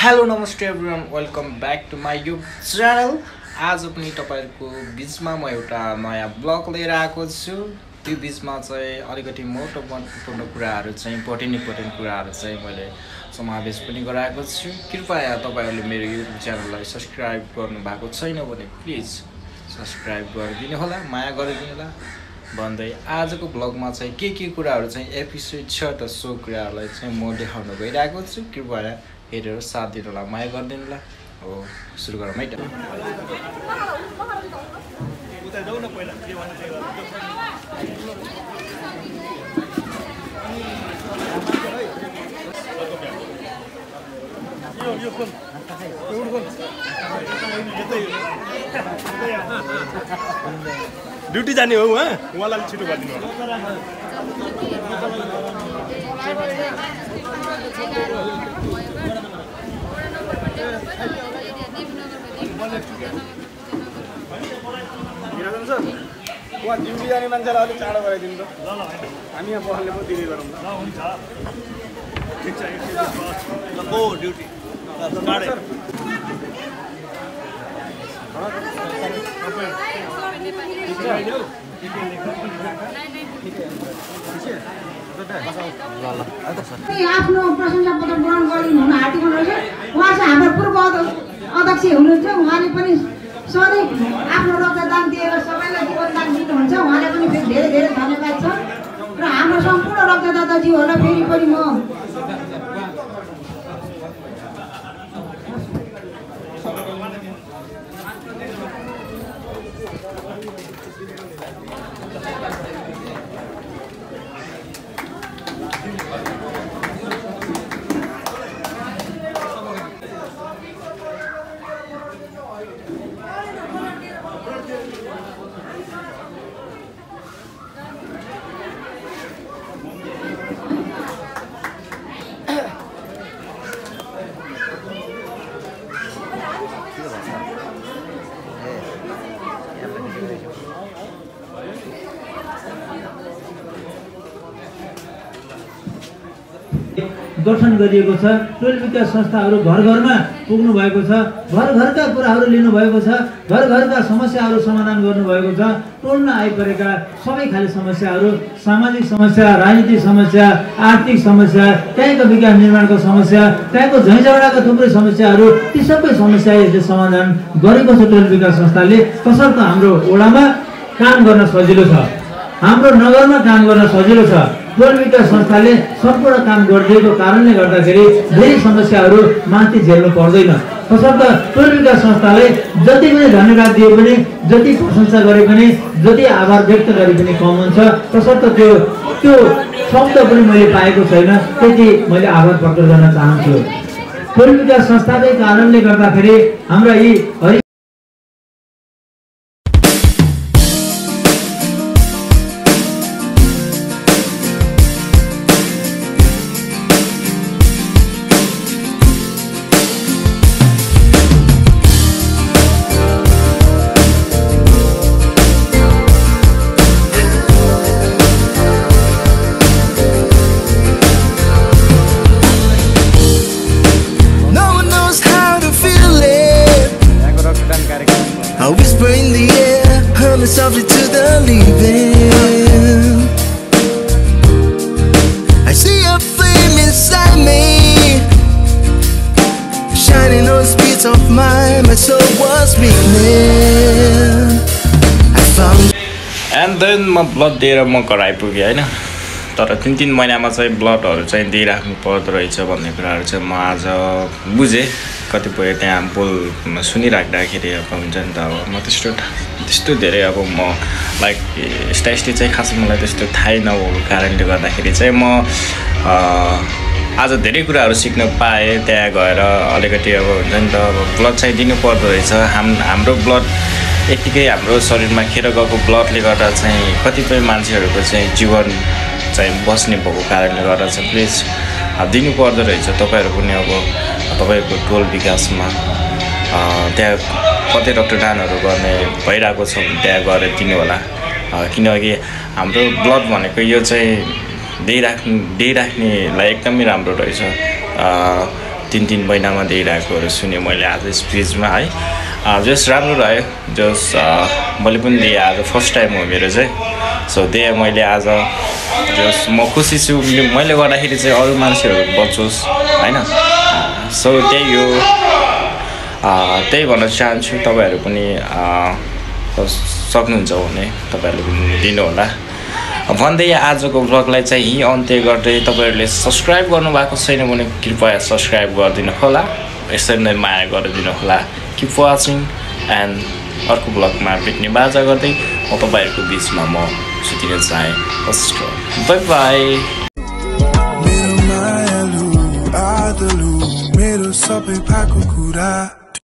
Hello नमस्ते everyone welcome back to my YouTube channel. आज पनि तपाईहरुको बिचमा म एउटा नयाँ ब्लग लिएर आएको छु। त्यो बिचमा चाहिँ अलिकति महत्त्वपूर्ण कुराहरु चाहिँ इम्पोर्टेन्ट कुराहरु चाहिँ मैले समावेश पनि गराएको छु। कृपया तपाईहरुले मेरो युट्युब च्यानललाई सब्स्क्राइब गर्नु भएको छैन भने प्लिज सब्स्क्राइब गरिदिनु होला, माया गरिदिनु होला भन्दै आजको ब्लगमा चाहिँ के कुराहरु चाहिँ एपिसोड छ त सो कुराहरुलाई चाहिँ म देखाउन गइरहेको छु। कृपया हेरेर साथ दिनु होला, माया गरिदिनु होला। हो सुरु गरौँ है त। ड्युटी जाने हो उहाँलाई छिटो गरिदिनु उहाँ ड्युटी जाने मान्छेलाई अलिक चाँडो गराइदिनु त। हामी यहाँ बस्ने पो दिने गरौँ ल। हुन्छ ठिक छ ओ ड्युटी आफ्नो प्रशंसा पत्र ग्रहण गरिदिनु हुन आँटेको रहेछ। उहाँ चाहिँ हाम्रो पूर्व अध्यक्ष हुनुहुन्छ। उहाँले पनि सधैँ आफ्नो रक्तदान दिएर सबैलाई जीवनदान दिनुहुन्छ। उहाँले पनि फेरि धेरै धन्यवाद छ र हाम्रो सम्पूर्ण रक्तदाताज्यूहरूलाई फेरि पनि म गठन गरिएको छ। टोल विकास संस्थाहरू घर घरमा पुग्नु भएको छ, घर घरका कुराहरू लिनु भएको छ, घर घरका समस्याहरू समाधान गर्नु भएको छ। टोलमा आइपरेका सबै खाले समस्याहरू, सामाजिक समस्या, राजनीतिक समस्या, आर्थिक समस्या, त्यहाँको विकास निर्माणको समस्या, त्यहाँको झैँझगडाका थुप्रै समस्याहरू, ती सबै समस्या यसले समाधान गरेको छ टोल विकास संस्थाले। तसर्थ हाम्रो वडामा काम गर्न सजिलो छ, हाम्रो नगरमा काम गर्न सजिलो छ। टोल विकास संस्थाले सम्पूर्ण काम गरिदिएको कारणले गर्दाखेरि धेरै समस्याहरू माथि झेल्नु पर्दैन। तसर्थ टोल विकास संस्थाले जति पनि धन्यवाद दिए पनि, जति प्रशंसा गरे पनि, जति आभार व्यक्त गरे पनि कम हुन्छ। तसर्थ त्यो शब्द पनि मैले पाएको छैन, त्यति मैले आभार प्रकट गर्न चाहन्छु। टोल विकास संस्थाकै कारणले गर्दाखेरि हाम्रा यी softly to the leaving. I see a flame inside me, shining on the speeds of my soul was weakening. I found and then म ब्लड दिएर म घर आइपुगेँ होइन। तर 3 महिनामा चाहिँ ब्लडहरू चाहिँ दिइराख्नु पर्दो रहेछ भन्ने कुराहरू चाहिँ म आज बुझेँ। कतिपय त्यहाँ बोल सुनिराख्दाखेरि अब हुन्छ नि त, अब म त्यस्तो धेरै अब म लाइक यस्ता चाहिँ खासै मलाई त्यस्तो थाहै नभएको कारणले गर्दाखेरि चाहिँ म आज धेरै कुराहरू सिक्न पाएँ। त्यहाँ गएर अलिकति अब हुन्छ नि त, अब ब्लड चाहिँ दिनु पर्दो रहेछ। हाम्रो ब्लड यतिकै हाम्रो शरीरमा खेर गएको ब्लडले गर्दा चाहिँ कतिपय मान्छेहरूको चाहिँ जीवन चाहिँ बस्ने भएको कारणले गर्दा चाहिँ प्लिज दिनु पर्दो रहेछ। तपाईहरु पनि अब तपाईको टोल विकासमा त्यहाँ कतै रक्तदानहरू गर्ने भइरहेको छ भने त्यहाँ गएर दिनु होला। किनकि हाम्रो ब्लड भनेको यो चाहिँ दिइराख्नेलाई एकदमै राम्रो रहेछ। 3 महिनामा दिइरहेकोहरू सुने मैले आज स्पिचमा है जस राम्रो रह्यो जस मैले पनि दिएँ आज फर्स्ट टाइम हो मेरो चाहिँ सो दिएँ मैले आज जस म खुसी छु मैले गर्दाखेरि चाहिँ अरू मान्छेहरू बचोस् होइन सो त्यही हो त्यही भन्न चाहन्छु तपाईँहरू पनि सक्नुहुन्छ भने तपाईँहरूले पनि दिनुहोला भन्दै आजको भ्लगलाई चाहिँ यहीँ अन्त्य गर्दै तपाईँहरूले सब्सक्राइब गर्नुभएको छैन भने कृपया सब्सक्राइब गरिदिनु होला यसरी नै माया गरिदिनु होला किप वाचिङ एन्ड अर्को भ्लगमा भेट्ने बाजा गर्दै म तपाईँहरूको बिचमा म सुतिन चाहेँ बाई बाई मेरो सबै भएको कुरा